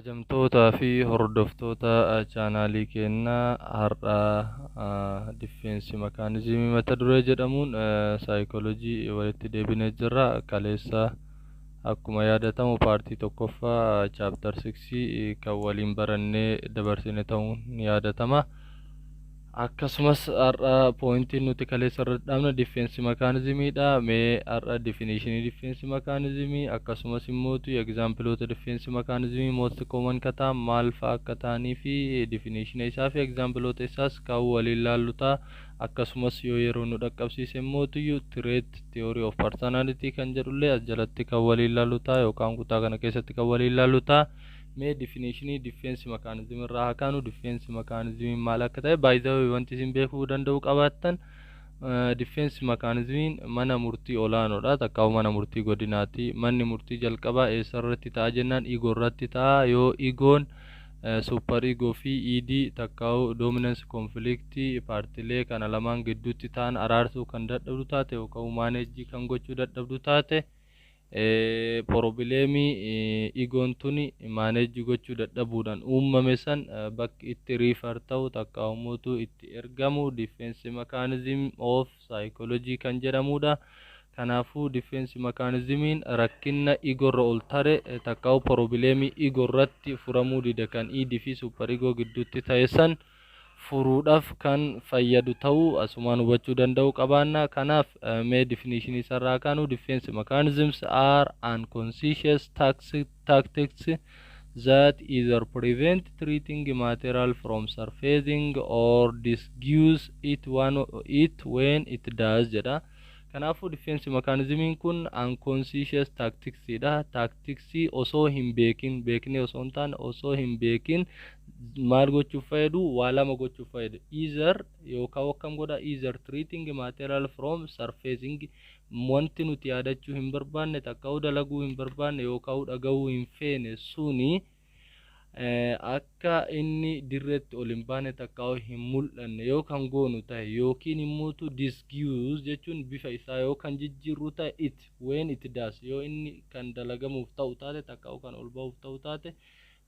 Kabajamtootaa fi hordoftoota chaanaalii keenyaa, har'a defense mechanism mata duree jedhamuun saayikoolojii walitti deebinee jirra. Kaleessa akkuma yaadatamu part tokkoffaa chapter 6 kan waliin barannee dabarsine ta'uun ni yaadatama. Akkasumas har'a pointiin nuti kaleessa irratti dhaabne defense mechanismiidha. Mee har'a definition defense mechanism, akkasumas immoo exampleoota defense mechanism most common ka ta'an maal fa'a akka ta'anii fi definition isaa fi exampleoota isaas kan waliin laallu ta'a. Akkasumas yoo yeroo nu dhaqqabsiise immoo trait theory of personality kan jedhullee as jalatti kan waliin laallu ta'a yookaan kutaa kana keessatti kan waliin laallu ta'a. Mee definition defense mechanism irraa haa kaanu. Defense mechanism maal akka ta'e, by the way, wanti isin beekuu danda'u qabaattan, defense mechanism mana murtii olaanoodha, takkaa'u mana murtii godinaati. Manni murtii jalqabaa eessarratti ta'a jennaan, ego irratti ta'a. Yoo egoon super ego fi id takkaa'u dominance conflict paartilee kana lamaan gidduutti ta'an araarsuu kan dadhabdu taate yookaan manage kan gochuu dadhabdu taate, problem egoon tuni manage gochuu dadhabuudhaan uumame san bakki itti refer ta'u takka umuutu itti ergamu defense mechanism of psychology kan jedhamudha. Kanaafuu defense mechanismiin rakkina egorra ol tare takkaa'u problem egorratti furamuu dide kan id fi super ego gidduutti ta'e san furuudhaaf kan fayyadu ta'uu asumaan hubachuu danda'u qabaanna. Kanaaf mee definition isarraa kaanu. Defense mechanisms are unconscious tactics that either prevent threatening material from surfacing or disguise it when it does jedha. Kanaafuu defense mechanismiin kun unconscious tacticsidha. Tacticsii osoo hin beekin, beeknee osoo hin taane, osoo hin beekin maal gochuuf fayyadu? Waa lama gochuuf fayyadu. Either yookaan akkam godha? Either threatening material from surfacing, wanti nuti yaadachuu hin barbaanne, takka dalaguu hin barbaanne yookaan dhagahuu hin feene suni akka inni dirreetti ol hin baane takka hin mul'anne yoo kan goonu ta'e, yookiin immoo disguise jechuun bifa isaa yoo kan jijjiirru ta'e, it when it does, yoo inni kan dalagamuuf ta'u taate takka kan ol ba'uuf ta'u taate,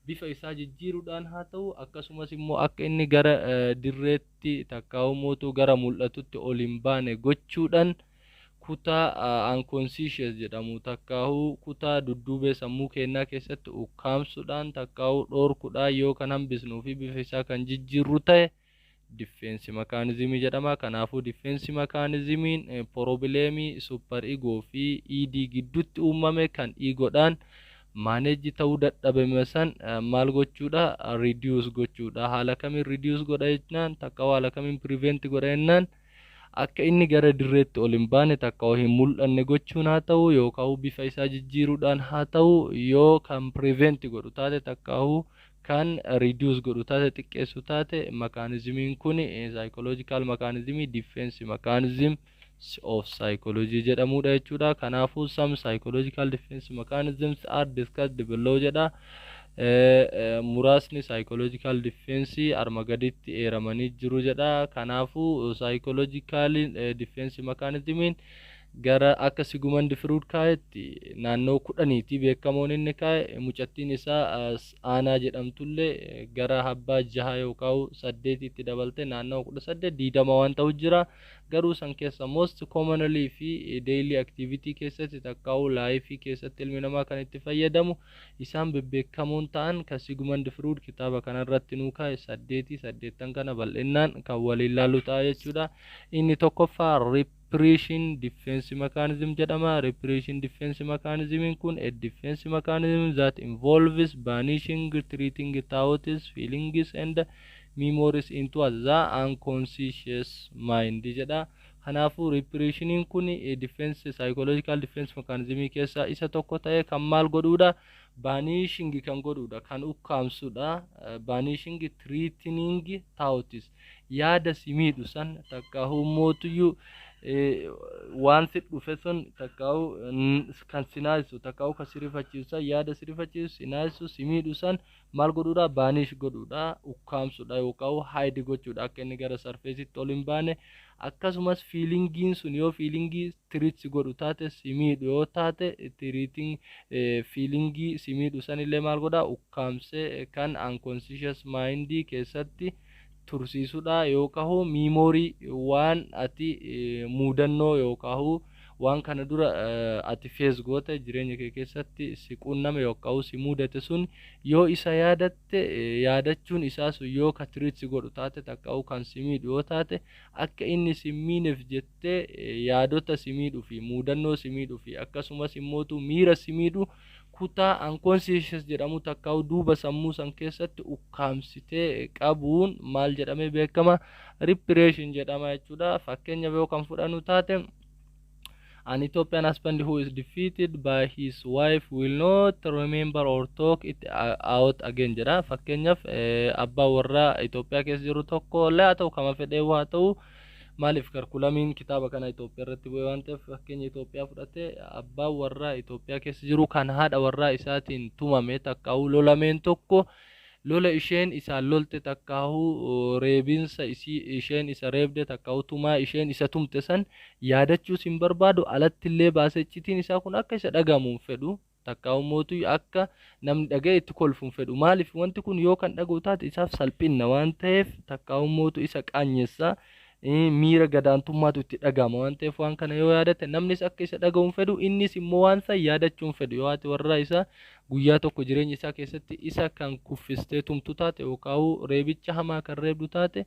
bifa isaa jijjiiruudhaan haa ta'u, akkasumas immoo akka inni gara dirreetti takka mootu gara mul'atutti ol hin baane gochuudhaan kutaa unconscious jedhamu takkaahuu kutaa dudduubee sammuu keenyaa keessatti ukkaamsuudhaan takkaahuu dhoorkuudhaan yoo kan hambisnuu fi bifa isaa kan jijjiirru ta'e defense mechanism jedhama. Kanaafuu defense mechanismiin problem super ego fi id gidduutti uumame kan egodhaan manage ta'uu dadhabame san maal gochuudha? Reduce gochuudha. Haala kamiin reduce godha jennaan, takka haala kamiin prevent godha jennaan, akka inni gara dirreetti ol hin baane takka hin mul'anne gochuun haa ta'u yookaan bifa isaa jijjiiruudhaan haa ta'u, yoo kan prevent godhu taate takka kan reduce godhu taate, xiqqeessu taate, mechanismiin kun psychological mechanism defense mechanism of psychology jedhamudha jechuudha. Kanaafuu some psychological defense mechanisms are discussed below jedha. Muraasni psychological defense arma gaditti eeramanii jiru jedha. Kanaafuu psychological defense mechanismiin gara akka Sigmund Freud kaa'etti naannoo 10ti beekamoon inni kaa'e. Mucattiin isaa Aanaa jedhamtullee gara abbaa jaha yookaan saddeetitti dabalte naannoo 18, 20 waan ta'u jira. Garuu san keessa most commonly fi daily activity keessatti takkaa'u life keessatti ilmi namaa kan itti fayyadamu isaan bebbeekamoon ta'an kan Sigmund Freud kitaaba kanarratti nuu kaa'e saddeeti. Saddeettan kana bal'innaan kan waliin laallu ta'a jechuudha. Inni tokkoffaa repression defense mechanism jedhama. Repression defense mechanism kun a defense mechanism that involves banishing threatening thoughts, feelings and memories into the unconscious mind jedha. Kanaafuu repressioniin kun defense psychological defense mechanism keessaa isa tokko ta'e kan maal godhuudha? Banishing kan godhuudha, kan ukkaamsuudha. Banishing threatening thoughts, Yaada si miidhu san takka mootuyyuu waan si dhufe sun, takka kan si naasisu, takka kan si rifachiisu san, yaada si rifachiisu, si naasisu, si miidhu san maal godhuudha? Banish godhuudha, ukkaamsuudha yookaan hide gochuudha, akka inni gara surfaceitti ol hin baane. Akkasumas feelingiin sun yoo feelingii threat si godhu taate, si miidhu yoo taate, threatening feelingii si miidhu sanillee maal godha? Ukkaamsee kan unconscious mindii keessatti tursiisudha. Yookaan memory waan ati muudannoo yookaan waan kana dura ati face goote, jireenya kee keessatti si qunname yookaan si mudate sun, yoo isa yaadatte, yaadachuun isaa sun yoo ka threat si godhu taate, takka kan si miidhu yoo taate, akka inni si miineef jettee yaadota si miidhuu fi muudannoo si miidhuu fi akkasumas immootu miira si miidhu kutaa unconscious jedhamu takka duuba sammuu san keessatti ukkaamsitee qabuun maal jedhamee beekama? Repression jedhama jechuudha. Fakkeenyaaf yoo kan fudhannu taate, an Ethiopian husband who is defeated by his wife will not remember or talk it out again jedha. Fakkeenyaaf abbaa warraa Itoophiyaa keessa jiru tokko illee haa ta'u, kama fedhee haa ta'u, maaliif curriculumiin kitaaba kana Itoophiyaa irratti bu'e waan ta'eef fakkeenya Itoophiyaa fudhate, abbaan warraa Itoophiyaa keessa jiru kan haadha warraa isaatiin tumame takkaa'uu lolameen tokko, lola isheen isaan lolte takkaa'uu reebinsa isii isheen isa reebde takkaa'uu tumaa isheen isa tumte san yaadachuus hin barbaadu. Alatti illee baasee iccitiin isaa kun akka isa dhagamu hin fedhu, takkaa'uu mootu akka namni dhaga'e itti kolfu hin fedhu. Maaliif? Wanti kun yoo kan dhaga'u taate isaaf salphinna waan ta'eef, takkaa'uu mootu isa qaanyessa, miira gadaantummaatu itti dhagama waan ta'eef, waan kana yoo yaadate namnis akka isa dhaga'u hin fedhu, innis immoo waan san yaadachuu hin fedhu. Yoo haati warraa isaa guyyaa tokko jireenya isaa keessatti isa kan kuffistee tumtu taate yookaan reebicha hamaa kan reebdu taate,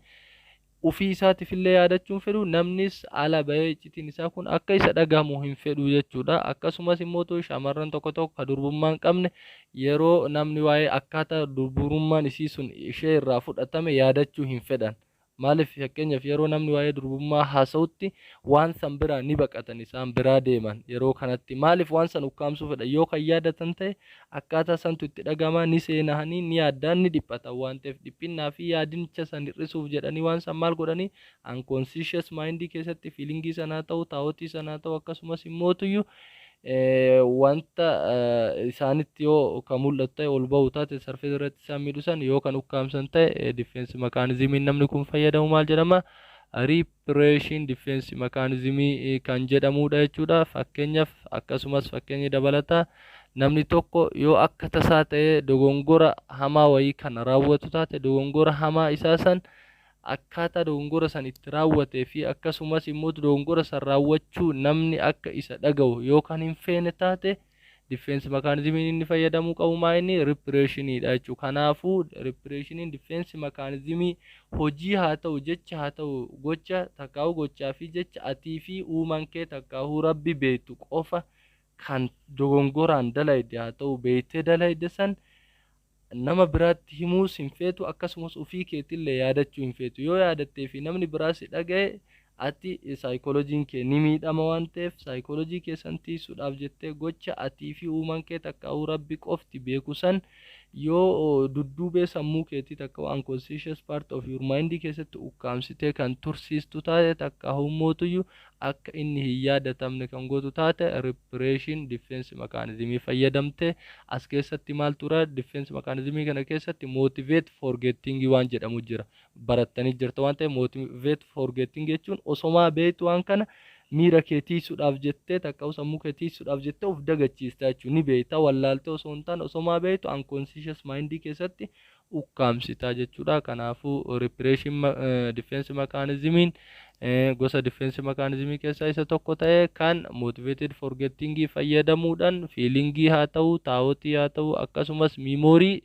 ufii isaatiif illee yaadachuu hin fedhu, namnis ala bahee iccitiin isaa kun akka isa dhagahamu hin fedhu jechuudha. Akkasumas immoo shamarran tokko tokko ka durbummaa hin qabne yeroo namni waa'ee akkaataa durbummaan isii sun ishee irraa fudhatame yaadachuu hin fedhan. Maaliif? Fakkeenyaaf yeroo namni waa'ee durbummaa haasa'utti waan san biraa ni baqatan, isaan biraa deeman yeroo kanatti. Maaliif? Waan san ukkaamsuu fedhan. Yoo kan yaadatan ta'e akkaataa santu itti dhagamaa, ni seenahanii, ni yaaddaan, ni dhiphatan waan ta'eef, dhiphinnaa fi yaadincha san hir'isuuf jedhanii waan san maal godhanii? Unconscious mindii keessatti feelingii sanaa ta'u, thoughtii sanaa ta'u, akkasumas immootuyyuu wanta isaanitti yoo kan mul'atu ta'e, ol bahu taate, surface irratti isaan miidhu san yoo kan ukkaamsan ta'e, defense mechanismiin namni kun fayyadamu maal jedhama? Repression defense mechanismii kan jedhamudha jechuudha. Fakkeenyaaf akkasumas fakkeenyi dabalataa, namni tokko yoo akka tasaa ta'ee dogongora hamaa wayii kan raawwatu taate, dogongora hamaa isaa san, akkaataa dogongora san itti raawwatee fi akkasumas immoo dogongora san raawwachuu namni akka isa dhaga'u yoo kan hin feene taate, defense mechanismiin inni fayyadamuu qabu maa inni? Repressioniidha jechuudha. Kanaafuu repressioniin defense mechanismii hojii haa ta'u, jecha haa ta'u, gocha takkaa'u gochaa fi jecha atii fi uumaan kee takkaa'uu Rabbi beektu qofa kan dogongoraan dalayde haa ta'u, beektee dalayde san nama biraatti himuus hin feetu, akkasumas ofii keetillee yaadachuu hin feetu. Yoo yaadattee fi namni biraa si dhaga'e ati saayikolojiin kee ni miidhama waan ta'eef, saayikoloojii keessan tiisuudhaaf jettee gocha atii fi uumaan kee takkaa'uu Rabbi qofti beeku san yoo dudduubee sammuu keetii takka unconscious part of your mind keessatti ukkaamsitee kan tursiistu taate, takka hummootuyyuu akka inni hin yaadatamne kan gootu taate, repression defense mechanismii fayyadamte. As keessatti maal tura? Defense mechanismii kana keessatti motivate forgetting waan jedhamu jira, barattanii jirta waan ta'eef. Motivate forgetting jechuun osomaa beektu waan kana miira kee tiisuudhaaf jettee takka sammuu kee tiisuudhaaf jettee of dagachiista jechuudha. Ni beekta, wallaaltee osoo hin taane osomaa beektu unconscious mindii keessatti ukkaamsita jechuudha. Kanaafuu repression defense mechanismiin gosa defense mechanismii keessaa isa tokko ta'e kan motivated forgetting fayyadamuudhaan feelingii haa ta'u, thoughtii haa ta'u, akkasumas memory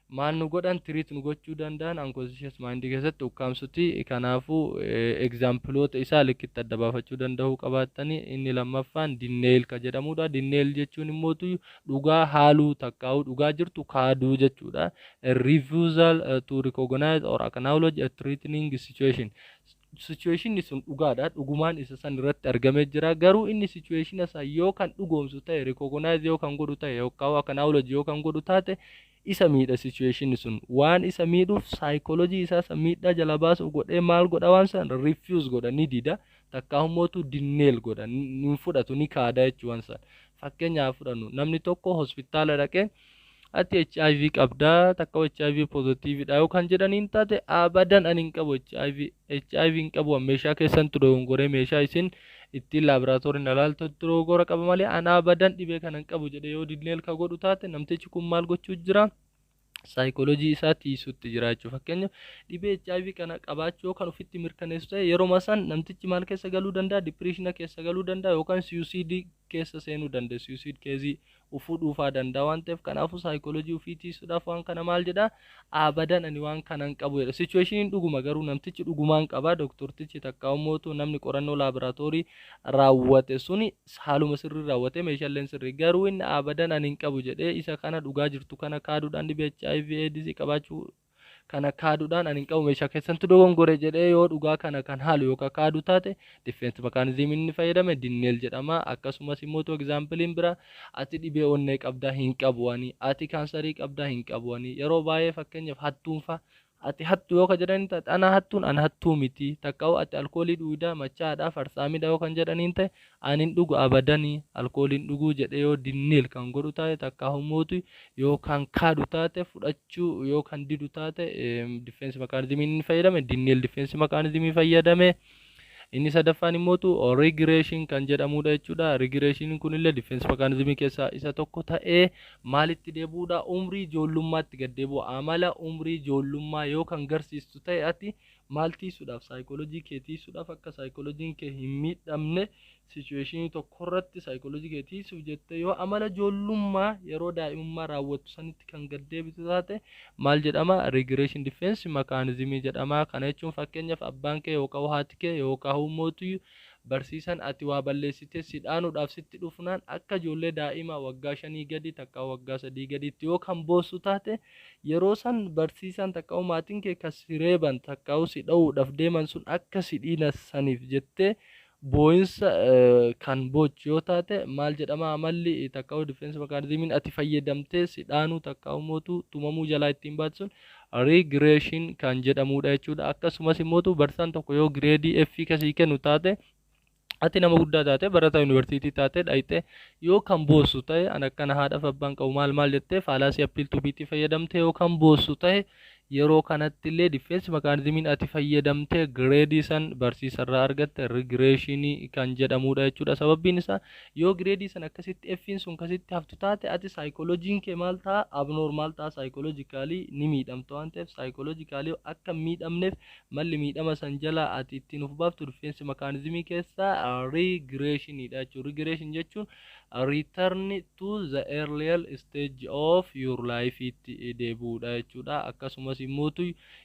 maal nu godhan, threat nu gochuu danda'an unconscious mind keessatti ukkaamsuti. Kanaafuu exampleoota isaa likkitti adda baafachuu danda'uu qabaattanii. Inni lammaffaan denial ka jedhamudha. Denial jechuun immoo dhugaa haaluu takkaa'uu dhugaa jirtu kaaduu jechuudha. A refusal to recognize or acknowledge a threatening situation. Situationni sun dhugaadha, dhugumaan isa san irratti argamee jira. Garuu inni situationa san yoo kan dhugoomsu ta'e, recognize yoo kan godhu ta'e, yookaan acknowledge yoo kan godhu taate, isa miidha. Situationni sun waan isa miidhuuf, saayikoolojii isaa san miidhaa jala baasuuf godhee maal godha? Waan san refuse godha, ni dida, takkaa immootu denial godha, ni fudhatu, ni kaada jechuu waan san. Fakkeenyaaf fudhannu, namni tokko hospitaala dhaqee "Ati HIV qabdaa, takka HIV positivedha" yoo kan jedhaniin taate, "Abadan, ani hin qabu HIV, HIV hin qabu, meeshaa keessantu dogongoree, meeshaa isin ittiin laaboraatoorii ilaaltu dogongora qaba malee ana abadan dhibee kana hin qabu" jedhe yoo denial ka godhu taate, namtichi kun maal gochuu jira? Saayikoolojii isaa tiisutti jira jechuudha. Fakkeenyaaf, dhibee HIV kana qabaachuu yoo kan ofitti mirkaneessu ta'e, yeroo san namtichi maal keessa galuu danda'a? Depressiona keessa galuu danda'a yookaan suicide keessa seenuu danda'a. Suicide case ufuu dhuufaa danda'a waan ta'eef, kanaafuu saayikoolojii ofii tiisuudhaaf waan kana maal jedhaa? "Abadan, ani waan kana hin qabu" jedha. Situationiin dhuguma, garuu namtichi dhugumaan qaba. Doktortichi takka ummootu namni qorannoo laaboraatoorii raawwate suni haaluma sirrii raawwate, meeshaaleen sirrii, garuu inni "Abadan, ani hin qabu" jedhee isa kana dhugaa jirtu kana kaaduudhaan, dhibee HIV AIDS qabaachuu kana kaaduudhaan, "Ani hin qabu, meeshaa keessantu dogongore" jedhee yoo dhugaa kana kan haalu yookaan kaadu taate, defense mechanism inni fayyadame denial jedhama. Akkasumas immoo exampleiin bira, "Ati dhibee onnee qabdaa." "Hin qabu ani." "Ati kaansarii qabdaa." "Hin qabu ani." Yeroo baay'ee, fakkeenyaaf, hattuunfa "Ati hattu" yoo ka jedhaniin taate, "Ana hattuun, ana hattuu miti." Takka "Ati alkoolii dhugdaa, machaadhaa, farsaamidha" yoo kan jedhaniin ta'e, "Ani hin dhugu, abadanii alkooliin dhuguu" jedhee yoo denial kan godhu taate, takka humootu yoo kan kaadu taate, fudhachuu yoo kan didu taate, defense mechanism inni fayyadame denial defense mechanism fayyadame. Inni sadaffaan immootu regression kan jedhamudha jechuudha. Regression kunillee defense mechanism keessaa isa tokko ta'ee, maalitti deebi'uudha? Umrii ijoollummaatti gad deebi'u. Amala umrii ijoollummaa yoo kan garsiistu ta'e, ati maal tiisuudhaaf? Saayikoolojii kee tiisuudhaaf, akka saayikoolojiin kee hin miidhamne, situationii tokkorratti saayikoolojii kee tiisuuf jettee yoo amala ijoollummaa yeroo daa'imummaa raawwattu sanitti kan gad deebitu taate, maal jedhama? Regression defense mechanism jedhama. Kana jechuun, fakkeenyaaf, abbaan kee yookaan haati kee yookaan mootu barsiisan ati waa balleessitee si dhaanuudhaaf sitti dhufnaan, akka ijoollee daa'ima waggaa 5 gadi takka waggaa 3 gaditti yoo kan boossu taate, yeroo san barsiisan takka maatiin kee kan si reeban takka si dha'uudhaaf deeman sun akka si dhiina saniif jettee boo'insa kan boochu yoo taate, maal jedhama? Amalli takka defense mechanismiin ati fayyadamtee si dhaanuu takka mootu tumamuu jalaa ittiin baatu sun regression kan jedhamudha jechuudha. Akkasumas immoo barsiisaan tokko yoo grade F kasii kennu taate, ati nama guddaa taate, barataa yuunivarsiitii taate, dhayxee yoo kan boossu ta'e, "An akkana haadhaaf abbaan qabu" maal maal jettee fallacy appeal to pity fayyadamtee yoo kan boossu ta'e, yeroo kanatti illee defense mechanismiin ati fayyadamtee grade san barsiisarraa argatte regressionii kan jedhamudha jechuudha. Sababbiin isaa, yoo grade san akkasitti F'n sun akkasitti haftu taate, ati saayikolojiin kee maal ta'a? Abnormal ta'a, psychologically ni miidhamta waan ta'eef, psychologically akka miidhamneef malli miidhama san jala ati ittiin of baaftu defense mechanismii keessaa regressioniidha jechuudha. Regression jechuun return to the earlier stage of your life itti deebi'uudha jechuudha. Akkasumas immootu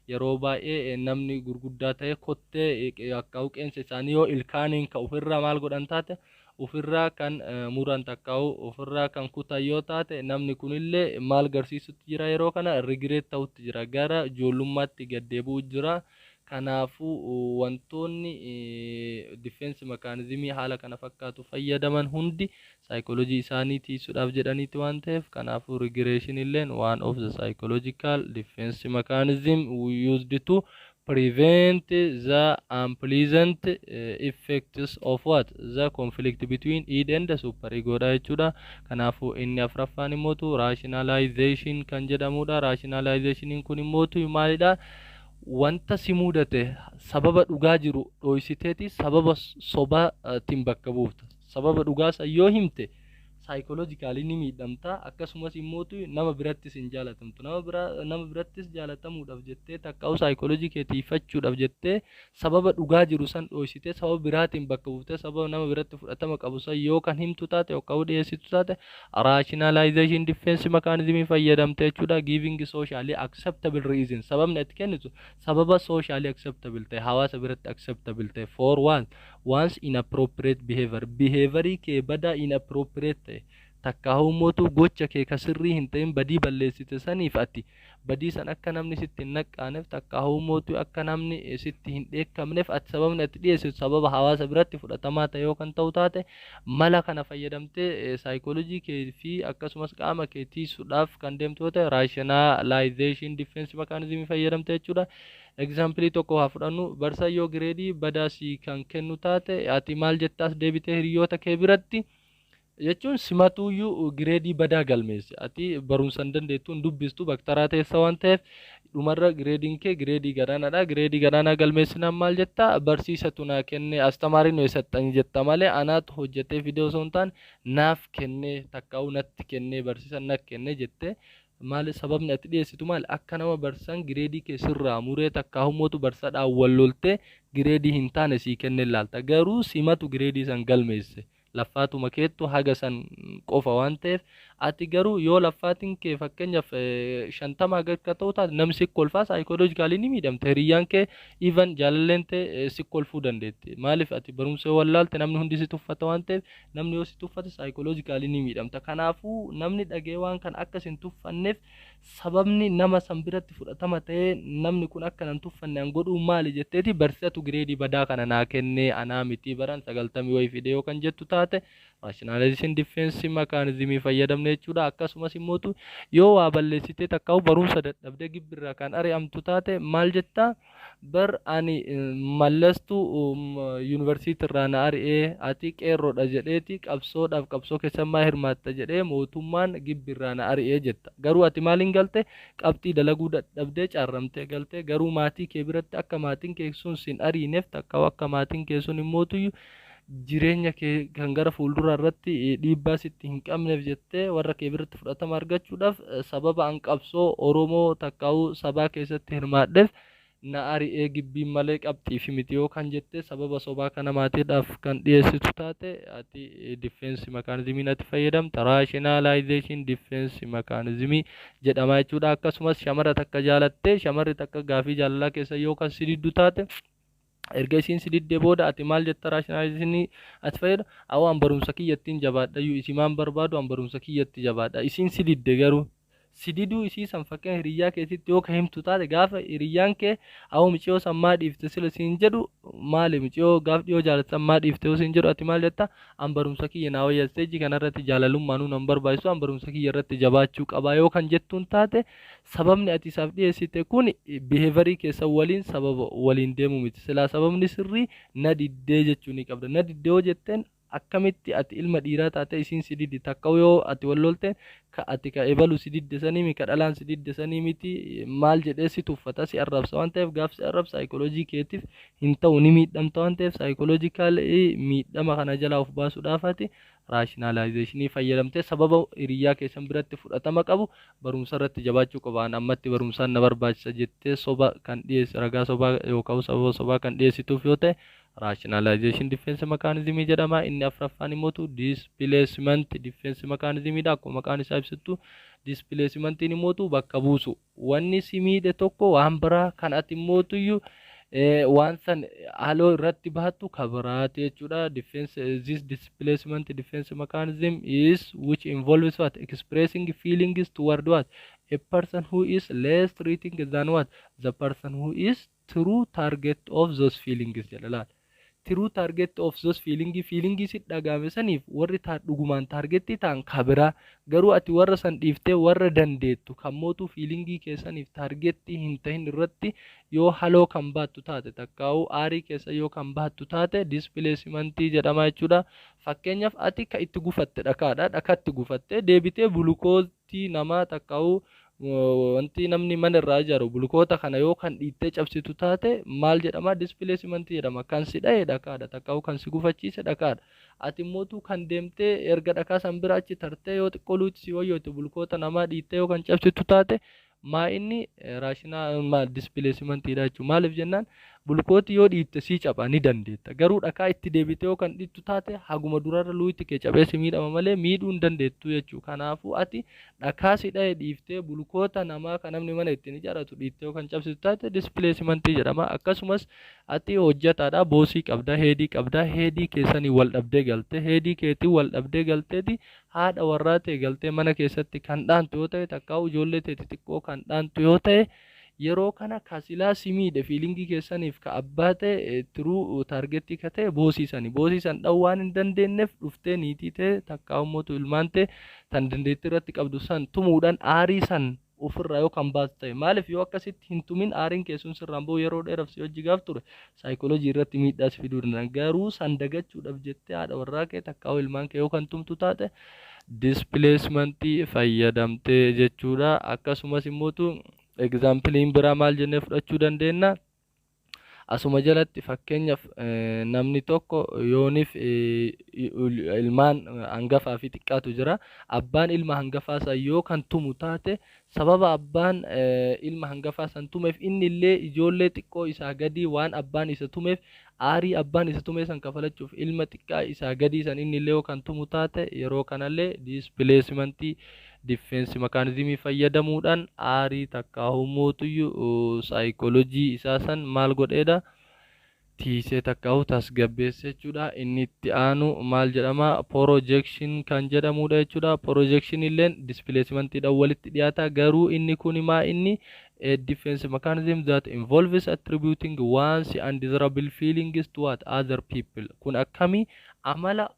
yeroo baay'ee namni gurguddaa ta'e kottee akka qeensa isaanii yoo ilkaaniin ka ofirraa maal godhan taate, ofirraa kan muran takkaa'u ofirraa kan kutan yoo taate, namni kunillee maal garsiisutti jira? Yeroo kana regret ta'utti jira, gara ijoollummaatti gad deebi'u jira. Kanaafuu wantoonni defense mechanismii haala kana fakkaatu fayyadaman hundi saayikoolojii isaanii tiisuudhaaf jedhaniiti waan ta'eef, kanaafuu regression illeen one of the psychological defense mechanism used to prevent the unpleasant effects of what? The conflict between id and the super ego dha jechuudha. Kanaafuu inni afraffaan immootu rationalization kan jedhamudha. Rationalizationiin kun immootu maalidha? Wanta si mudate sababa dhugaa jiru dhoysiteeti sababa sobaatiin bakka buufta. Sababa dhugaa san yoo himte, psychologically ni miidhamta. Akkasumas immootu nama birattis hin jaalatamtu. Nama bira, nama birattis jaalatamuudhaaf jettee takkaa'u saayikoolojii kee tiifachuudhaaf jettee sababa dhugaa jiru san dhoysitee sababa biraatiin bakka buuftee sababa nama biratti fudhatama qabu san yoo kan himtu taate yookaan dhiyeessitu taate, rationalization defense mechanism fayyadamte jechuudha. Giving socially acceptable reason, sababni ati kennitu sababa socially acceptable ta'e, hawaasa biratti acceptable ta'e, for one one's inappropriate behavior, behaviorii kee badaa inappropriate ta'e. Takka immoo gocha kee ka sirrii hin ta'in, badii balleessite saniif, ati badii san akka namni sitti hin naqqaaneef, takka immoo akka namni sitti hin dheekkamneef, ati sababni ati dhiyeessitu sababa hawaasa biratti fudhatamaa ta'e yoo kan ta'u taate, mala kana fayyadamtee saayikoolojii kee fi akkasumas qaama kee tiisuudhaaf kan deemtu yoo ta'e, rationalization defense mechanism fayyadamte jechuudha. Example tokko haa fudhannu. Barsaa yoo grade badaa sii kan kennu taate, ati maal jettaas deebitee hiriyoota kee biratti? Jechuun simatuuyyuu grade badaa galmeesse. Ati barumsa hin dandeettu, hin dubbistu, baktaraa teessa waan ta'eef, dhumarra gradeiin kee grade gadaanaadha. Grade gadaanaa galmeessinaan maal jetta? Barsiisatu naa kenne, astamaariin nu eessattani jetta malee, anaatu hojjetee fidee osoo hin taane naaf kennee, takkaa'uu natti kennee, barsiisan na kenne jettee. Maali sababni ati dhiyeessitu? Maali? Akka nama barsiisan grade kee sirraa muree, takkaa humootu barsaadhaan wal loltee grade hin taane sii kennee laalta. Garuu simatu grade san galmeesse, laffaatuma keettu haga san qofa waan ta'eef. Ati garuu yoo laffaatiin kee fakkeenyaaf 50 haga akka ta'u taate, namni si kolfaa, psychologically ni miidhamte. Hiriyyaan kee, even jaalalleen ta'e, si kolfuu dandeetti. Maaliif? Ati barumsa yoo wallaalte namni hundi si tuffata waan ta'eef, namni yoo si tuffate psychologically ni miidhamta. Kanaafuu namni dhagee waan kana akka sin tuffanneef, sababni nama san biratti fudhatama ta'ee namni kun akka nan tuffanne an godhuu maali jetteeti, barsiisatu grade badaa kana naa kennee, anaa miti, baran 90 wayii fide yoo kan jettu taate, rationalization defense mechanism fayyadamne jechuudha. Akkasumas immootu yoo waa balleessitee, takkaa'u barumsa dadhabdee gibbirraa kan ari'amtu taate, maal jettaa? Bar ani mallastu yuunivarsiitii irraa na ari'ee, ati qeerroodha jedheeti, qabsoodhaaf qabsoo keessammaa hirmaatta jedhee mootummaan gibbirraa na ari'ee jetta. Garuu ati maaliin galte? Qabxii dalaguu dadhabdee caarramtee galte. Garuu maatii kee biratti akka maatiin kee sun sin ariineef, takkaa'u akka maatiin kee sun immootu jireenya kee kan gara fuulduraa irratti dhiibbaa sitti hin qabneef jettee, warra kee biratti fudhatama argachuudhaaf, sababa an qabsoo Oromoo takkaa'uu sabaa keessatti hirmaadheef na ari'ee gibbiin malee qabxiif miti yoo kan jettee sababa sobaa kana maatiidhaaf kan dhiyeessitu taate, ati defense mechanismiin ati fayyadamta rationalization defense mechanism jedhama jechuudha. Akkasumas shamara takka jaalattee, shamarri takka gaafii jaalalaa keessa yoo kan si diddu taate, erga isiin si diddee booda ati maal jetta? Rationalization ati fayyada awwa an barumsa kiyyattiin jabaadhayyuu, isimaan barbaadu, an barumsa kiyyatti jabaadha. Isiin si didde, garuu si diduu isii san fakkeenya hiriyyaa keetitti yoo ka himtu taate, gaafa hiriyyaan kee awwa miciyoo san maa dhiifte sila siin jedhu, maali miciyoo gaaf dhiyoo jaalatan maa dhiifte yoo siin jedhu, ati maal jetta? An barumsa kiyya naa wayya, stage kanarratti jaalalummaanuu nan barbaachisu, an barumsa kiyya irratti jabaachuu qabaa yoo kan jettuun taate, sababni ati isaaf dhiyeessite kun behaviorii keessa waliin sababa waliin deemu miti. Silaa sababni sirrii na diddee jechuu ni qabda. Na diddee yoo jetteen, akkamitti ati ilma dhiiraa taate isiin si diddi? Takka yoo ati wal lolte, ka ati ka ebalu si didde sanii mi, ka dhalaan si didde sanii miti, maal jedhee si tuffata, si arrabsa waan ta'eef, gaaf si arrabsa saayikooloojii keetiif hin ta'u, ni miidhamta waan ta'eef, psychological miidhama kana jalaa of baasuudhaaf ati rationalizationii fayyadamtee sababa hiriyyaa keessan biratti fudhatama qabu, barumsa irratti jabaachuu qabaan, ammatti barumsaan na barbaachisa jettee soba kan dhiyeesse, ragaa sobaa yookaan sababa sobaa kan dhiyeessituuf yoo ta'e, rationalization defense mechanism jedhama. Inni afuraffaan immoo displacement defense mechanism dha. Akkuma maqaan isaa ibsittu, displacementiin immoo bakka buusu. Wanni si miidhe tokko waan biraa kan ati immootuyyuu waan san haaloo irratti bahattu kabiraati jechuudha. Defense, this displacement defense mechanism is which involves what? Expressing feelings toward what? A person who is less threatening than what? The person who is true target of those feelings jedha laal. True target of those feeling, feelingii si dhagahame saniif warri dhugumaan targetii ta'an kabiraa, garuu ati warra san dhiiftee warra dandeettu kan mootuu feelingii keessaniif targetii hin tahin irratti yoo haloo kan baattu taate, takkaa'uu aarii keessa yoo kan baattu taate, displacementii jedhama jechuudha. Fakkeenyaaf ati ka itti gufatte dhakaadha. Dhakatti gufatte deebitee bulukootii namaa, takkaa'uu wanti namni mana irraa ijaaru bulukoota kana yoo kan dhiittee cabsitu taate, maal jedhama? Displacementii jedhama. Kan si dha'e dhakaadha, takkaa'uu kan si gufachiise dhakaadha. Ati immootu kan deemtee erga dhakaa san bira achi tartee yoo xiqqoo luuti si wayyoote bulukoota namaa dhiittee yoo kan cabsitu taate, maa inni rational maal displacementiidha jechuudha. Maaliif jennaan, Bulkootii yoo dhiitte sii capha ni dandeetta. Garuu dhakaa itti deebitee yoo kan dhiittu taate, haguma durarra luuyti kee cabee si miidhama malee miidhuu hin dandeettu jechuudha. Kanaafuu ati dhakaa si dhahe dhiiftee bulkoota namaa kan namni mana ittiin ijaarratu dhiittee yoo kan cabsitu taate, displacementii jedhama. Akkasumas ati hojjetaadha, bossii qabda, headii qabda, headii keessanii wal dhabdee galte, headii keetii wal dhabdee galteeti haadha warraa ta'e galtee mana keessatti kan dhaantu yoo ta'e, takkaa ijoollee ta'e xixiqqoo kan dhaantu yoo ta'e, yeroo kana kasilaa si miidhe feelingii keessaniif ka abbaa ta'e, true targetii ka ta'e bossii sani, bossii san dha'uu waan hin dandeenyeef dhuftee niitii ta'e takkaa ummatu ilmaan ta'e tan dandeettii irratti qabdu san tumuudhaan aarii san ofirraa yoo kan baasu ta'e. Maaliif? Yoo akkasitti hin tumin, aariin keessun sirraan bahu, yeroo dheeraaf si hojii gaaf ture saayikooloojii irratti miidhaas fiduu danda'a. Garuu san dagachuudhaaf jettee haadha warraa kee takkaa ilmaan kee yoo kan tumtu taate, displacementii fayyadamtee jechuudha. Akkasumas immootu exampleiin biraa maal jennee fudhachuu dandeenya? Asuma jalatti fakkeenyaaf namni tokko yooniif ilmaan hangafaa fi xiqqaatu jira. Abbaan ilma hangafaa san yoo kan tumu taate, sababa abbaan ilma hangafaa san tumeef inni illee ijoollee xiqqoo isaa gadii waan abbaan isa tumeef, aarii abbaan isa tume san kafalachuuf ilma xiqqaa isaa gadii san inni illee yoo kan tumu taate, yeroo kanallee displacementii defense mechanismii fayyadamuudhaan aarii takkaa humootuyyuu saayikoolojii isaa san maal godheedha? Tiisee takkaa'u tasgabbeesse jechuudha. Inni itti aanu maal jedhama? Projection kan jedhamudha jechuudha. Projection illeen displacementiidhaan walitti dhiyaata. Garuu inni kun maa inni a defense mechanism that involves attributing one's undesirable feelings to what? Other people. Kun akkami? Amala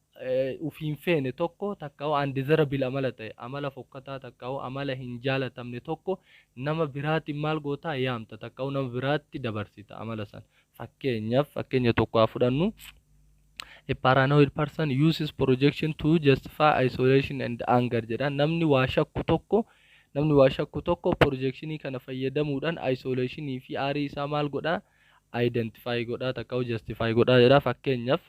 ufiin feene tokko takkaa'u undesirable amala ta'e, amala fokkataa takkaa'u amala hin jaalatamne tokko nama biraatiin maal gootaa? Yaamta takkaa'u nama biraatti dabarsita amala san. Fakkeenyaaf, fakkeenya tokko haa fudhannu. A paranoid person uses projection to justify isolation and anger jedha. Namni waa shakku tokko projectionii kana fayyadamuudhaan isolationii fi aarii isaa maal godhaa? Identify godhaa takkaa'u justify godhaa jedha. Fakkeenyaaf,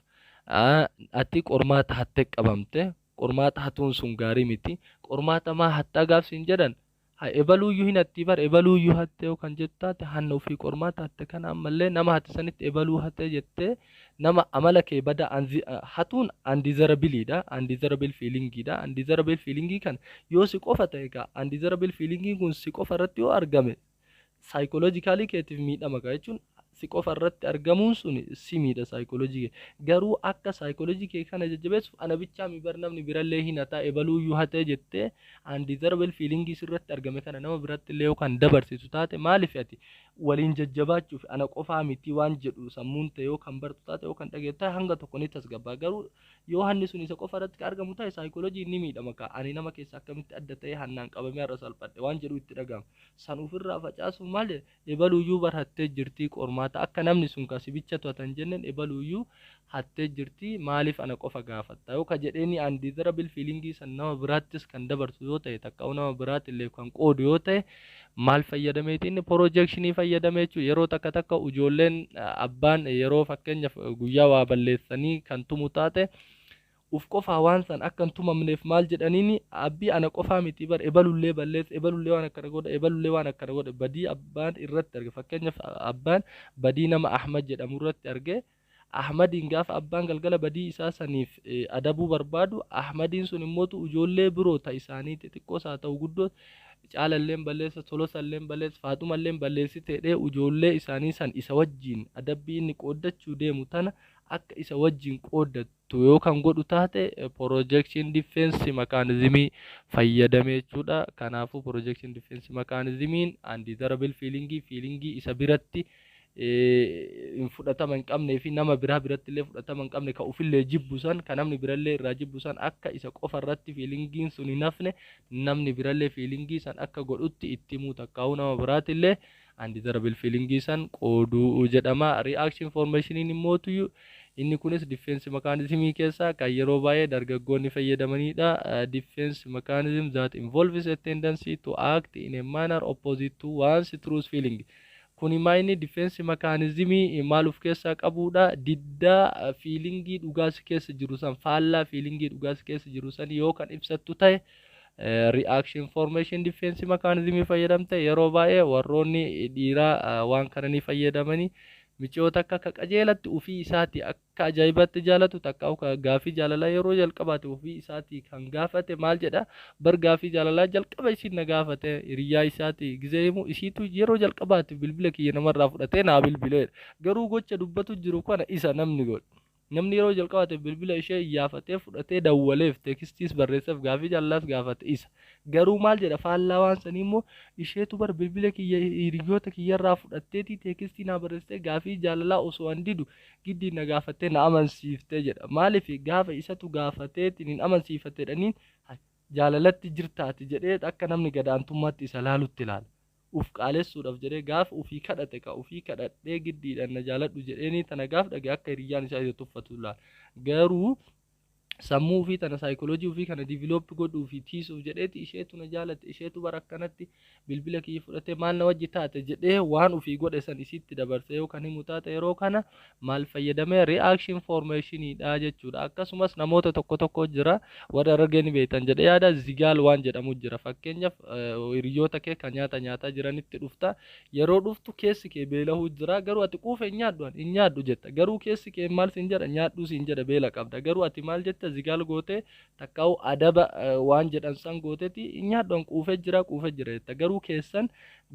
ati qormaata hattee qabamte. Qormaata hatuun sun gaarii miti. Qormaata maa hattaa gaafsiin jedhan, haa ebaluuyyuu hin hattii bar, ebaluuyyuu hattee yoo kan jettu taate, hanna ofii qormaata hatte kana ammallee nama hatte sanitti ebaluu hattee jettee nama amala kee bada hatuun undesirableiidha, undesirable feelingiidha. Undesirable feelingii kana yoo si qofa ta'e egaa, undesirable feelingii kun si qofa irratti yoo argame, psychologicalii keetiif miidhama gaa jechuun, si qofa irratti argamuun sun si miidha saayikooloojii kee. Garuu akka saayikooloojii kee kana jajjabeessuuf, ana bichaa mi bar, namni birallee hin hataa, ebaluuyyuu hatee jettee undesirable feelingii sirratti argame kana nama biratti illee yoo kan dabarsitu taate, maaliif ati waliin jajjabaachuuf ana qofaa miti waan jedhu sammuun ta'e yoo kan bartu taate, yoo kan dhageettu taate, hanga tokko ni tasgabbaa. Garuu yoo hanni sun isa qofa irratti kan argamu ta'e, saayikooloojii ni miidhama kaa, ani nama keessa akkamitti adda ta'e hannaan qabamee har'a salphadhe waan jedhu itti dhagahama. San ofirraa facaasuuf maal jedhe? Ebaluuyyuu bar hattee jirtii qormaata, akka namni sun ka sibicha to'atan jenneen, ebaluuyyuu hattee jirtii, maaliif ana qofa gaafatta yoo ka jedheeni undesirable feelingii san nama biraattis kan dabarsu yoo ta'e, takka nama biraatti illee kan qoodu yoo ta'e, maal fayyadameeti inni? Projectionii fayyadame jechuudha. Yeroo takka takka ijoolleen abbaan yeroo fakkeenyaaf guyyaa waa balleessanii kan tumu taate, uf qofaa waan san akka hin tumamneef maal jedhaniini? Abbii, ana qofaa miti bar, ebalullee balleessa, ebalullee waan akkana godhe, ebalullee waan akkana godhe. Badii abbaan irratti arge, fakkeenyaaf abbaan badii nama Ahmad jedhamu irratti arge, Ahmadiin gaafa abbaan galgala badii isaa saniif adabuu barbaadu, Ahmadiin sun immootu ijoollee biroo ta isaanii xixiqqoos haa ta'u guddoo, Caalalleen balleessa, Tolosalleen balleessa, Faaxumalleen balleessite jedhee ijoollee isaanii san isa wajjiin adabbii inni qooddachuu deemu tana akka isa wajjiin qooddattu yoo kan godhu taate, projection defense mechanismii fayyadame jechuudha. Kanaafuu projection defense mechanismiin undesirable feelingii, feelingii isa biratti hin fudhatama hin qabnee fi nama biraa biratti illee fudhatama hin qabne, ka ufillee jibbu san, ka namni birallee irraa jibbu san, akka isa qofa irratti feelingiin sun hin hafne, namni birallee feelingii san akka godhutti itti himuu takkaa'uu nama biraati illee undesirable feelingii san qooduu jedhama. Reaction formationiin immootu inni kunis defense mechanismii keessaa kan yeroo baay'ee dargaggoonni fayyadamanidha. Defense mechanism that involves a tendency to act in a manner opposite to one's true feeling. Kuni maayini defense mechanismii maal of keessaa qabudha? Diddaa feelingii dhugaas keessa jiru san, faallaa feelingii dhugaas keessa jiru san yoo kan ibsattu ta'e, reaction formation defense mechanismii fayyadamte. Yeroo baay'ee warroonni dhiiraa waan kana ni fayyadamanii. Miciyoo takka ka qajeelatti ufii isaatii akka ajaa'ibatti jaalatu, takka ka gaafii jaalalaa yeroo jalqabaate ufii isaatii kan gaafate, maal jedha? Bar gaafii jaalalaa jalqaba isiin na gaafate hiriyyaa isaatii gizee himu, isiitu yeroo jalqabaate bilbila kiyya namarraa fudhatee naa bilbileedha. Garuu gocha dubbatu jiru kana isa namni godhe. Namni yeroo jalqabaate bilbila ishee iyyaafatee fudhatee dawwaleef, textiis barreesseef, gaafii jaalalaas gaafate isa. Garuu maal jedha? Faallaa waan sanii immoo isheetu bar bilbila kiyya hiriyoota kiyyarraa fudhatteetii textii naa barreessitee, gaafii jaalalaa osoo an didu giddiin na gaafattee na amansiiftee jedha. Maaliif? Gaafa isatu gaafateetiin hin amansiifatedhaniin jaalalatti jirtaati jedhee akka namni gadaantummaatti isa laalutti ilaala. Uf qaalessuudhaaf jedhee gaafa ufii kadhate, ka ufii kadhadhee giddiidhaan na jaaladhu jedheenii tana gaaf dhage akka hiriyyaan isaa isa tuffatu ilaala. Garuu sammuu ofii tana, saayikooloojii ofii kana develop godhuu fi tiisuuf jedheeti isheetu na jaalate, isheetu bara akkanatti bilbila kiyya fudhatee maal na wajji taate jedhee waan ofii godhe san isitti dabarse yoo kan himu taate, yeroo kana maal fayyadamee? Reaction formationiidha jechuudha. Akkasumas namoota tokko tokko jira, warra Harargee ni beektan jedhee yaada, zigaal waan jedhamu jira. Fakkeenyaaf, hiriyoota kee kan nyaata nyaataa jiranitti dhufta. Yeroo dhuftu keessi kee beelahuu jira, garuu ati quufe, hin nyaadhu, hin nyaadhu jetta. Garuu keessi kee maal siin jedha? Nyaadhu siin jedha, beela qabda. Garuu ati maal jetta? Zigaal gootee takkaa'u adaba waan jedhan san gooteeti, hin nyaadhu, quufee jira, quufee jira jetta. Garuu keessan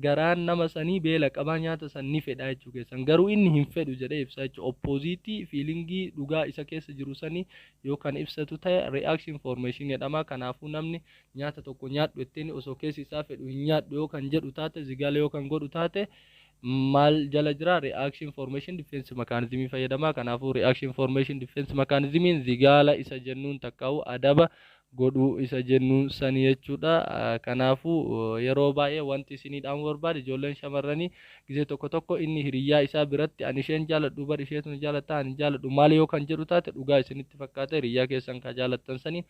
garaan nama sanii beela qabaa, nyaata san ni fedha jechuu keessan, garuu inni hin fedhu jedhee ibsa jechuudha. Opposite feelingii dhugaa isa keessa jiru sanii yoo kan ibsatu ta'e reaction formation jedhama. Kanaafuu namni nyaata tokko nyaadhu jetteen osoo keessi isaa fedhu hin nyaadhu yoo kan jedhu taate, zigaala yoo kan godhu taate, maal jala jira? Reaction formation defense mechanism fayyadama. Kanaafuu reaction formation defense mechanism zigaala isa jennuun, takkaa'u adaba godhuu isa jennuun sanii jechuudha. Kanaafuu yeroo baay'ee wanti isinii dhaamuu barbaade, ijoolleen shamarranii gizee tokko tokko inni hiriyyaa isaa biratti ani isheen jaaladhu bar, isheetu ni jaalatta, ani jaaladhu maal yoo kan jedhu taate, dhugaa isinitti fakkaata, hiriyyaa keessan ka jaalattan sanii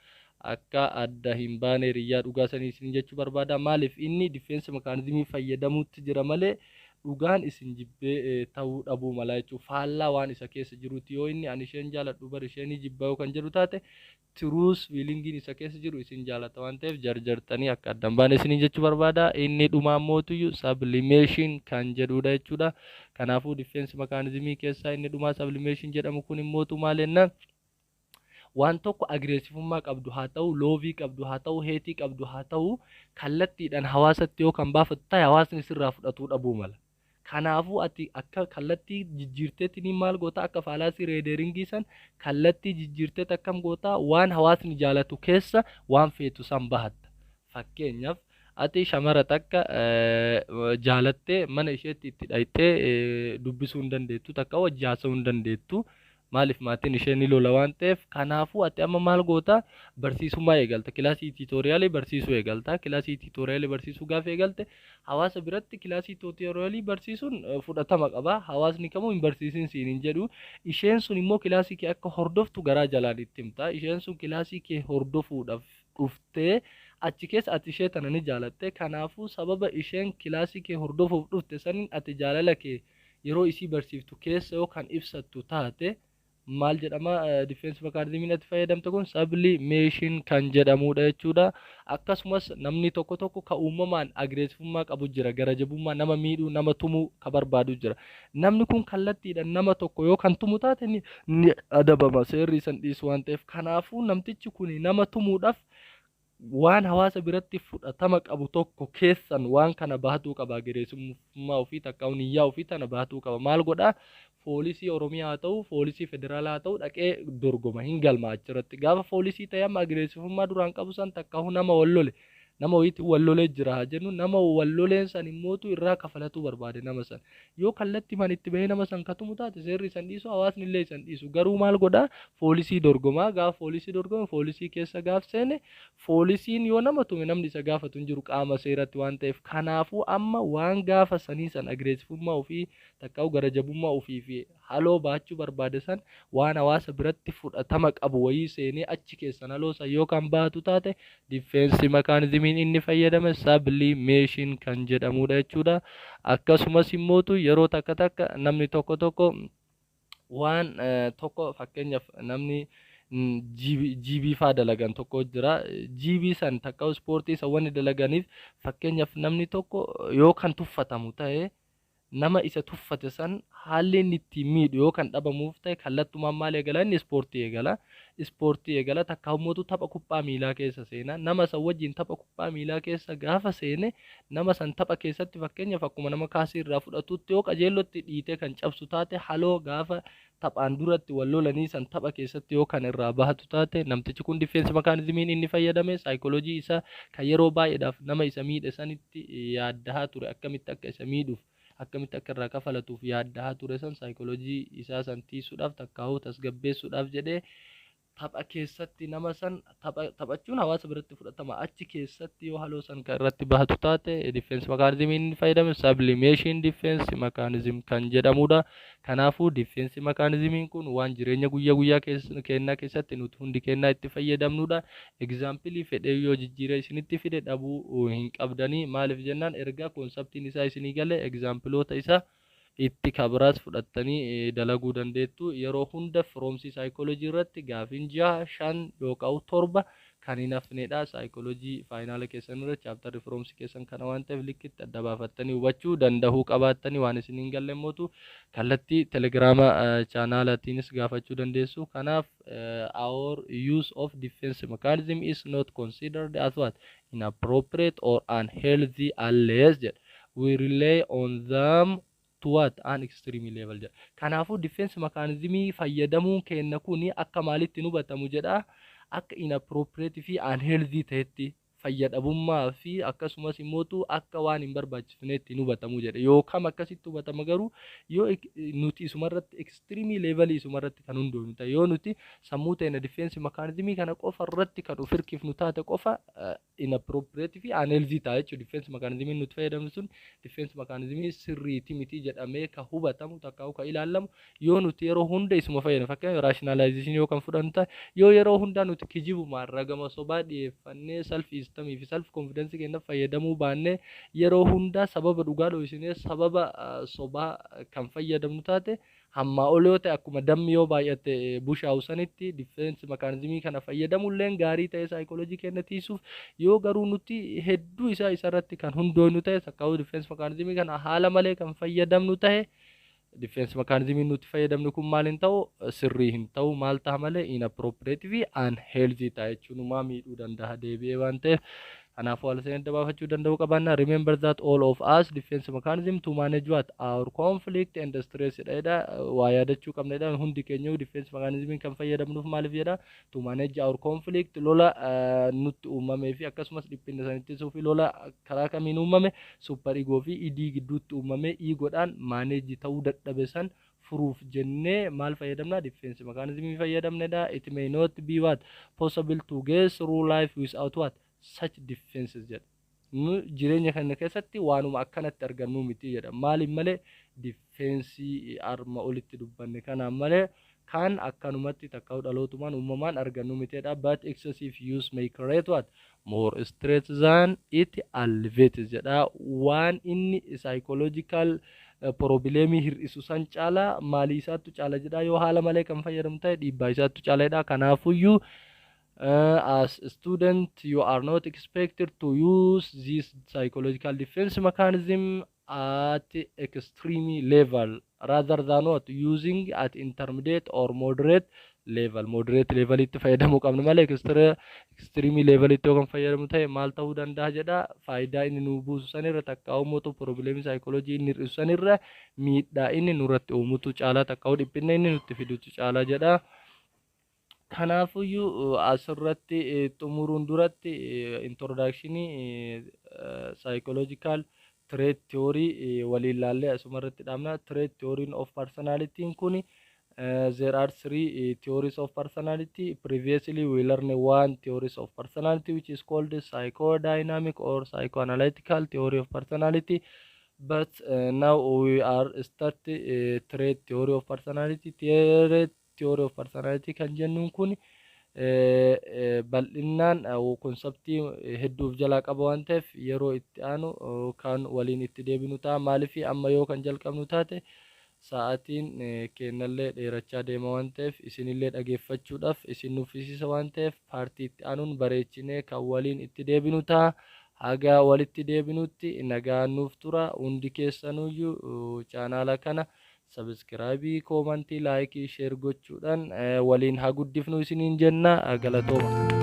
akka adda hin baane hiriyyaa dhugaa sanii isin jechuu barbaada. Maaliif? Inni defense mechanismii fayyadamuutti jira malee dhugaan isin jibbee ta'uu dhabuu mala jechuudha. Faallaa waan isa keessa jiruuti. Yoo inni ani isheen jaaladhu bar, isheen jibba yoo kan jedhu taate, true feelingiin isa keessa jiru isin jaalata waan ta'eef jarjartanii akka addan baane isiniin jechuu barbaada. Inni dhumaan mootuyyuu sublimation kan jedhudha jechuudha. Kanaafuu defense mechanismii keessaa inni dhumaa sublimation jedhamu kun immootu maal jennaan? Waan tokko aggressivummaa qabdu haa ta'u, loveii qabdu haa ta'u, hateii qabdu haa ta'u, kallattiidhaan hawaasatti yoo kan baafatu ta'e hawaasni sirraa fudhatuu dhabuu mala. Kanaafuu ati akka kallattii jijjiirteetiin maal goota? Akka fallacy red herringii san kallattii jijjiirteet akkam goota? Waan hawaasni jaalatu keessa waan feetu san bahatta. Fakkeenyaaf, ati shamara takka jaalattee mana isheetti itti dhayxee dubbisuu hin dandeettu, takka wajji haasa'uu hin dandeettu. Maaliif? Maatiin ishee ni lola waan ta'eef. Kanaafuu ati amma maal goota? Barsiisummaa eegalta. Kilaasii tutorialii barsiisuu eegalta. Kilaasii tutorialii barsiisuu gaafa eegalte, hawaasa biratti kilaasii tutorialii barsiisuun fudhatama qaba. Hawaasni kamuu hin barsiisin siin hin jedhu. Isheen sun immoo kilaasii kee akka hordoftu garaa jalaan itti himta. Isheen sun kilaasii kee hordofuudhaaf dhuftee achi keessa ati ishee tana ni jaalatte. Kanaafuu sababa isheen kilaasii kee hordofuuf dhufte saniin ati jaalala kee yeroo isii barsiiftu keessa yoo kan ibsattu taate, maal jedhama defense mechanismiin ati fayyadamte kun? Sublimation kan jedhamudha jechuudha. Akkasumas namni tokko tokko ka uumamaan aggressivummaa qabu jira, gara jabummaa, nama miidhuu, nama tumuu ka barbaadu jira. Namni kun kallattiidhaan nama tokko yoo kan tumu taate ni adabama, seerri isan dhiisu waan ta'eef. Kanaafuu namtichi kun nama tumuudhaaf waan hawaasa biratti fudhatama qabu tokko keessan waan kana baatuu qaba. Aggressivummaa ofii takka niyyaa ofii tana baatuu qaba. Maal godhaa? Poolisii Oromiyaa haa ta'u, poolisii federaalaa haa ta'u, dhaqee dorgoma, hin galma. Achirratti gaafa poolisii ta'e, amma aggressivummaa duraan qabu san, takka nama wal lole, nama wayiitti wal lolee jira haa jennu, nama wal loleen san immootu irraa kafalatuu barbaade. Nama san yoo kallattii man itti bahee nama san katumu taate, seerri isan dhiisu, hawaasni illee isan dhiisu. Garuu maal godhaa? Poolisii dorgomaa. Gaafa poolisii dorgome, poolisii keessa gaaf seene, poolisiin yoo nama tume namni isa gaafatu hin jiru qaama seeratti waan ta'eef. Kanaafuu amma waan gaafa sanii san aggressivummaa ofii takkaa'u gara jabummaa ofii fi haloo baachuu barbaade san waan hawaasa biratti fudhatama qabu wayii seenee achi keessan haloo san yoo kan baatu taate, defense mechanismiin inni fayyadame sublimation kan jedhamudha jechuudha. Akkasumas immootu yeroo takka takka namni tokko tokko waan tokko, fakkeenyaaf namni jiibii faa dalagan tokko jira. Jiibii san takka ispoortii san wanni dalaganiif, fakkeenyaaf namni tokko yoo kan tuffatamu ta'e Nama isa tuffate san haalli inni ittiin miidhu yoo kan dhabamuuf ta'e, kallattumaan maal eegala? Inni ispoortii eegala. Ispoortii eegala, takka immoo tapha kubbaa miilaa keessa seena. Nama san wajjin tapha kubbaa miilaa keessa gaafa seene, nama san tapha keessatti, fakkeenyaaf, akkuma nama kaasii irraa fudhatutti yoo qajeellotti dhiitee kan cabsu taate, haloo gaafa taphaan duratti wal lolanii san tapha keessatti yoo kan irraa bahatu taate, namtichi kun defense mechanismiin inni fayyadame saayikooloojii isaa kan yeroo baay'eedhaaf nama isa miidhe sanitti yaaddahaa ture, akkamitti akka isa miidhuuf, akkamitti akka irraa kafalatuuf yaaddahaa ture san, saayikooloojii isaa san tiisuudhaaf takkaa'uu tasgabbeessuudhaaf jedhee tapha keessatti nama san taphachuun hawaasa biratti fudhatama. Achi keessatti yoo haloo san kan irratti bahatu taate, defense mechanism inni fayyadame sublimation defense mechanism kan jedhamudha. Kanaafuu defense mechanismiin kun waan jireenya guyyaa guyyaa kennaa keessatti nuti hundi kennaa itti fayyadamnudha. Example fedhee yoo jijjiira isinitti fide dhabuu hin qabdanii. Maaliif jennaan, erga conceptiin isaa isinii gale, exampleoota isaa itti kabiraas fudhattanii dalaguu dandeettu. Yeroo hunda firoomsii saayikooloojii irratti gaafiin jaha, shan yookaan torba kan hin hafnedha. Saayikooloojii final keessan irra chapterri firoomsii keessan kana waan ta'eef, likkitti adda baafattanii hubachuu dandahuu qabaattanii. Waan isin hin galle mootu kallattii Telegiraama channelatiinis gaafachuu dandeessu. Kanaaf our use of defense mechanism is not considered as what inappropriate or unhealthy unless jedha we rely on them to what an extreme level jedha. Kanaafuu defense mechanismii fayyadamuun kenna kuni akka maalitti hubatamu jedha? Akka inappropriate fi unhealthy ta'etti fayyadamummaa fi akkasumas immootu akka waan hin barbaachifnetti hin hubatamu jedhe. Yookaan akkasitti hubatama garuu yoo nuti isumarratti extreme level isumarratti kan hundoofnu ta'e, yoo nuti sammuu teenya defense mechanismii kana qofa irratti kan of hirkifnu taate qofa, inappropriate fi unhealthy ta'a jechuudha. Defense mechanismii nuti fayyadamnu sun defense mechanismii sirriiti miti jedhamee ka hubatamu takka ka ilaalamu yoo nuti yeroo hunda isuma fayyadamnu. Fakkeenyaaf, rationalization yoo kan fudhannu ta'e, yoo yeroo hunda nuti kijibumaan ragama sobaa dhiyeeffannee self esteemii fi self confidence keenya fayyadamuu baannee, yeroo hunda sababa dhugaa dho'isinee sababa sobaa kan fayyadamnu taate, hammaa ol yoo ta'e, akkuma dammi yoo baay'ate bushaa'u sanitti, defense mechanismii kana fayyadamulleen gaarii ta'e saayikooloojii keenya tiisuuf, yoo garuu nuti hedduu isaa isarratti kan hundoofnu ta'e, sakkaa'uu defense mechanismii kana haala malee kan fayyadamnu ta'e, defense mechanismii nuti fayyadamnu kun maal hin ta'u? Sirrii hin ta'u. Maal ta'a malee? Inappropriate fi unhealthy ta'a jechuun uumaa miidhuu danda'a deebi'ee waan ta'eef. Kanaafuu haala sanii adda baafachuu danda'uu qabaanna. Remember that all of us defense mechanism to manage what our conflict and stress jedha. Waa yaadachuu qabna jedha. Hundi keenya defense mechanism kan fayyadamnuuf maaliif jedha? To manage our conflict, lola nutti uumamee fi akkasumas dhiphina san ittisuu fi lola karaa kamiin uumame, super ego fi idii gidduutti uumame, egodhaan manage ta'uu dadhabe san furuuf jennee maal fayyadamna? Defense mechanism fayyadamnedha. It may not be what possible to get through life without what such defenses jedha. Nu jireenya kana keessatti waanuma akkanatti argannu miti jedha. Maaliif malee? Defense arma olitti dubbanne kanaan malee kan akkanumatti takka dhalootumaan uumamaan argannu miti jedha. But excessive use may create what more stress than it alleviates jedha. Waan inni psychological problemii hir'isu san caala maalii isaattu caala jedha? Yoo haala malee kan fayyadamu ta'e, dhiibbaa isaattu caala jedha. Kanaafuyyuu as a student you are not expected to use this psychological defense mechanism at extreme level, rather than what using at intermediate or moderate level. Moderate level itti fayyadamuu qabna malee extreme level itti yoo kan fayyadamu ta'e maal ta'uu danda'a jedha? Faayidaa inni nu buusu sanirra, takka uumutu problemii psychology inni hir'isu sanirra, miidhaa inni nurratti uumutu caalaa, takka dhiphinna inni nutti fidutu caalaa jedha. Kanaafuyyuu asirratti xumuruun duratti introductionii psychological trait theory waliin laallee asumarratti dhaabna. Trait theory of personality kun, there are three theories of personality. Previously we learned one theories of personality, which is called psychodynamic or psychoanalytical theory of personality, but now we are start trait theory of personality. Trait theory of personality kan jennuun kun bal'innaan conceptii hedduuf jalaa qaba waan ta'eef, yeroo itti aanu kan waliin itti deebinu ta'a. Maaliif, amma yoo kan jalqabnu taate, sa'aatiin kennallee dheerachaa deema waan ta'eef, isinillee dhageeffachuudhaaf isin nuffisiisa waan ta'eef, partii itti aanuun bareechinee kan waliin itti deebinu ta'a. Haga walitti deebinutti nagaan nuuf tura. Hundi keessanuyyuu chaanaala kana subscribe, comment, like, share gochuudhaan waliin haa guddifnu isiniin jenna. Galatooma.